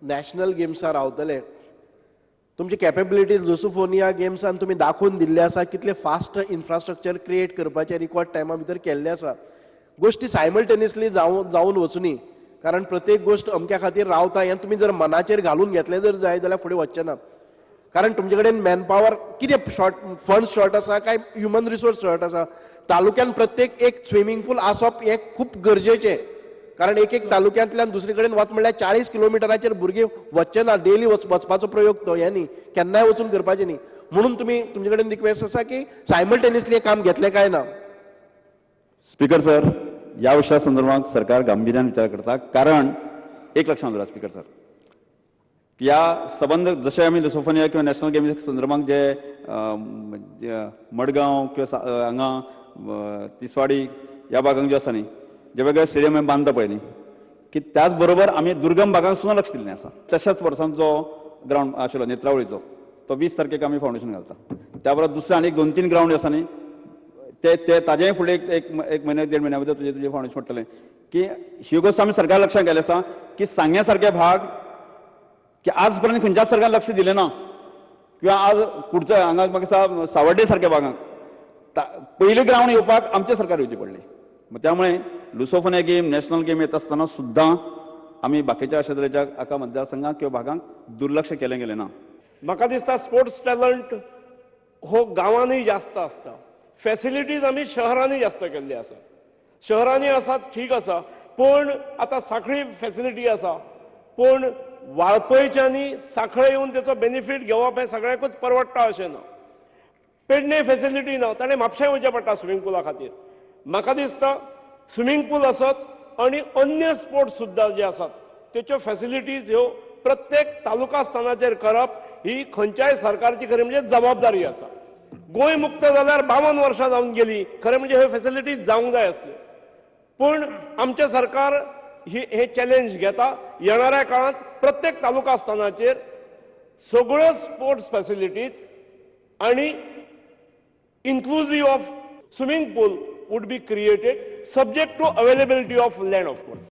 National गेम्सां रावतले. तुमची capabilities Lusofonia गेम्सान तुमी दाखोवन दिल्ले आसा, कितले फास्ट इन्फ्रास्ट्रक्चर क्रिएट करपाचें रिकॉर्ड टायमा भितर केल्लें आसा. गोश्टी सायमल्टेनियसली जावन वचुनी, कारण प्रत्येक गोश्ट अमक्या खातीर रावता हें तुमी जर मनाचेर घालून घेतलें जर जाय जाल्यार फुडें वचचें ना. कारण तुमचे कडेन मॅनपावर कितें शॉर्ट, फंड्स शॉर्ट आसा काय ह्युमन रिसोर्स शॉर्ट आसा? तालुक्यान प्रत्येक एक स्विमींग पूल आसप हें खूब गरजेचें, कारण एक एक तालुक्यांतल्यान दुसरे कडेन वच म्हणल्यार 40 किलोमिटराचेर भुरगीं वचचे ना, डेली वचपाचो प्रयोग तो हें न्ही, केन्नाय वचून करपाचें न्ही. म्हणून तुमी तुमचे कडेन रिक्वेस्ट आसा की सायमल्टेनियसली काम घेतलें काय ना? स्पीकर सर, ह्या विशया संदर्भात सरकार गांभीर्यान विचार करता. कारण एक लक्षांत दवरा स्पीकर सर, ह्या संबंद जशें आमी लुसोफोनिया किंवा नॅशनल गेम्स संदर्भात जे मडगांव किंवा हांगा तिसवाडी ह्या भागांक जे आसा न्ही, जे वेगळे स्टेडियम आमी बांदता पळय न्ही, की त्याच बरोबर आमी दुर्गम भागांक सुद्दां लक्ष दिल्लें आसा. तशाच वर्सांचो ग्रावंड आशिल्लो नेत्रावळीचो, तो 20 तारखेक आमी फावंडेशन घालता. त्या बरोबर दुसरे आनी 2-3 ग्रावंड आसा न्ही, ते ताजेय फुडें एक एक म्हयन्या 1.5 म्हयन्या भितर तुजें फावंडेशन पडटलें. की ही गोश्ट आमी सरकार लक्षांत केल्लें आसा की सांग्या सारके भाग की आज पर्यंत खंयच्याच सरकार लक्ष दिलें ना, किंवा आज कुडचो हांगा म्हाका दिसता सावर्डे सारक्या भागांक पयली ग्रावंड येवपाक आमचें सरकार येवची पडली. त्यामुळे लुसोफोनिया गेम, नॅशनल गेम येत आसतना सुद्दां आमी बाकीच्या अशा तरेच्या एका मतदारसंघाक किंवा भागांक दुर्लक्ष केलें गेलें ना. म्हाका दिसता स्पोर्ट्स टॅलंट हो गांवांनी जास्त आसता, फॅसिलिटीज आमी शहरांनी जास्त केल्ली आसा. शहरांनी आसात ठीक आसा, पूण आतां सांखळी फॅसिलिटी आसा, पूण वाळपयच्यांनी सांखळे येवन तेचो बेनिफीट घेवप हें सगळ्यांकूच परवडटा अशें ना. पेडणे फॅसिलिटी ना, ताणें म्हापशें वयचें पडटा स्विमींग पुला खातीर. म्हाका दिसता स्विमींग पूल आसत आनी अन्य स्पोर्ट्स सुद्दां जे आसात तेच्यो फॅसिलिटीज ह्यो प्रत्येक तालुका स्थानाचेर करप ही खंयच्याय सरकारची खरें म्हणजे जबाबदारी आसा. गोंय मुक्त जाल्यार 52 वर्सां जावन गेली, खरें म्हणजे ह्यो फॅसिलिटीज जावंक जाय आसल्यो, पूण आमचें सरकार हे चॅलेंज घेता. येणाऱ्या काळांत प्रत्येक तालुका स्थानाचेर सगळ्यो स्पोर्ट्स फॅसिलिटीज आनी inclusive of swimming pool would be created, subject to availability of land, of course.